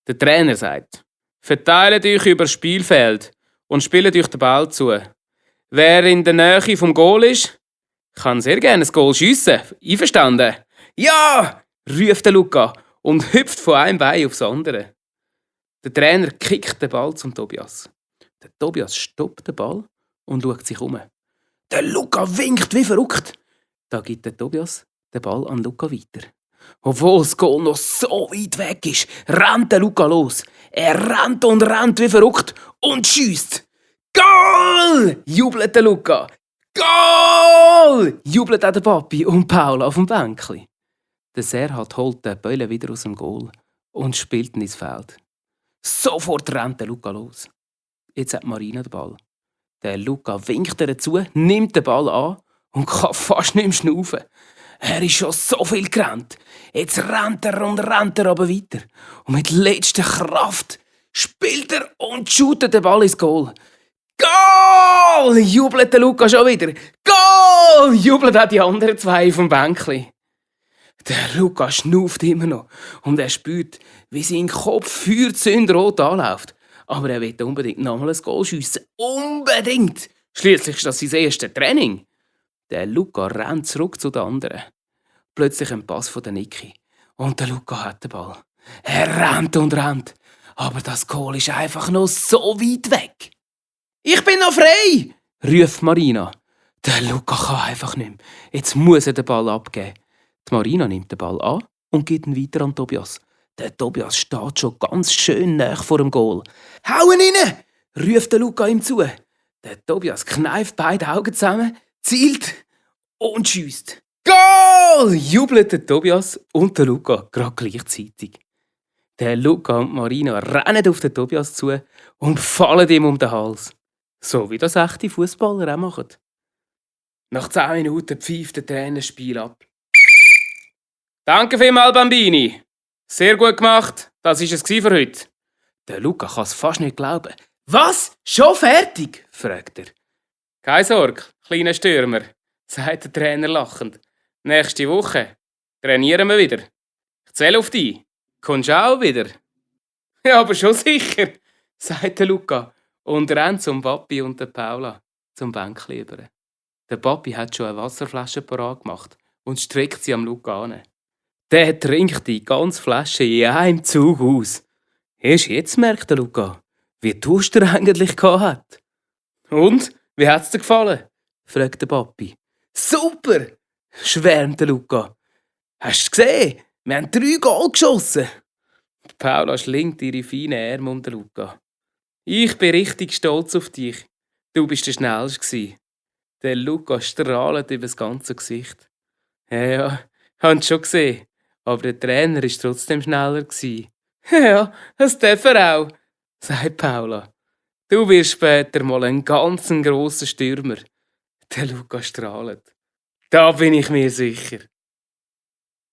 Der Trainer sagt: Verteilt euch über das Spielfeld und spielt euch den Ball zu. Wer in der Nähe vom Goal ist, kann sehr gerne das Goal schiessen. Einverstanden? Ja! Ruft der Luca und hüpft von einem Bein aufs andere. Der Trainer kickt den Ball zum Tobias. Der Tobias stoppt den Ball und schaut sich um. Der Luca winkt wie verrückt. Da gibt der Tobias den Ball an Luca weiter. Obwohl das Goal noch so weit weg ist, rennt der Luca los. Er rennt und rennt wie verrückt und schiesst. Goal! Jubelt der Luca. Goal! Jubelt auch der Papi und Paula auf dem Bänkli. Der Serhat holt den Böllen wieder aus dem Goal und spielt ihn ins Feld. Sofort rennt der Luca los. Jetzt hat Marina den Ball. Der Luca winkt ihr zu, nimmt den Ball an und kann fast nicht mehr schnaufen. Er ist schon so viel gerannt. Jetzt rennt er aber weiter. Und mit letzter Kraft spielt er und shootet den Ball ins Goal. Goal! Jubelt der Luca schon wieder. Goal! Jubeln auch die anderen zwei vom Bänkli. Der Luca schnauft immer noch und er spürt, wie sein Kopf feuerzündrot anläuft. Aber er will unbedingt nochmal ein Goal schiessen. Unbedingt! Schliesslich ist das sein erstes Training. Der Luca rennt zurück zu den anderen. Plötzlich ein Pass von der Niki. Und der Luca hat den Ball. Er rennt und rennt. Aber das Goal ist einfach noch so weit weg. «Ich bin noch frei!» ruft Marina. Der Luca kann einfach nicht mehr. Jetzt muss er den Ball abgeben. Die Marina nimmt den Ball an und gibt ihn weiter an Tobias. Der Tobias steht schon ganz schön nahe vor dem Goal. «Hauen rein!» ruft der Luca ihm zu. Der Tobias kneift beide Augen zusammen, zielt und schiesst. «Goal!» jubelt der Tobias und der Luca gerade gleichzeitig. Der Luca und Marina rennen auf den Tobias zu und fallen ihm um den Hals. So wie das echte Fußballer auch machen. Nach 10 Minuten pfeift der Trainer das Spiel ab. «Danke vielmals, Bambini. Sehr gut gemacht. Das war es für heute.» Der Luca kann es fast nicht glauben. «Was? Schon fertig?» fragt er. «Keine Sorge, kleiner Stürmer», sagt der Trainer lachend. «Nächste Woche trainieren wir wieder. Ich zähle auf dich. Kommst du auch wieder?» «Ja, aber schon sicher», sagt der Luca und rennt zum Papi und der Paula zum Bänkli über. Der Papi hat schon eine Wasserflasche parat gemacht und streckt sie am Luca an. Der trinkt die ganze Flasche in einem Zug aus. Erst jetzt merkt der Luca, wie Durst er eigentlich hat. «Und? Wie hat's dir gefallen?» fragt der Papi. «Super!» schwärmt der Luca. «Hast du gesehen? Wir haben 3 Goal geschossen!» Die Paula schlingt ihre feinen Arme um den Luca. «Ich bin richtig stolz auf dich. Du bist der Schnellste. Der Luca strahlt über das ganze Gesicht. «Ja, hab's schon gesehen. Aber der Trainer war trotzdem schneller. «Ja, das darf er auch», sagt Paula. «Du wirst später mal ein ganz grosser Stürmer.» Der Luca strahlt. «Da bin ich mir sicher.»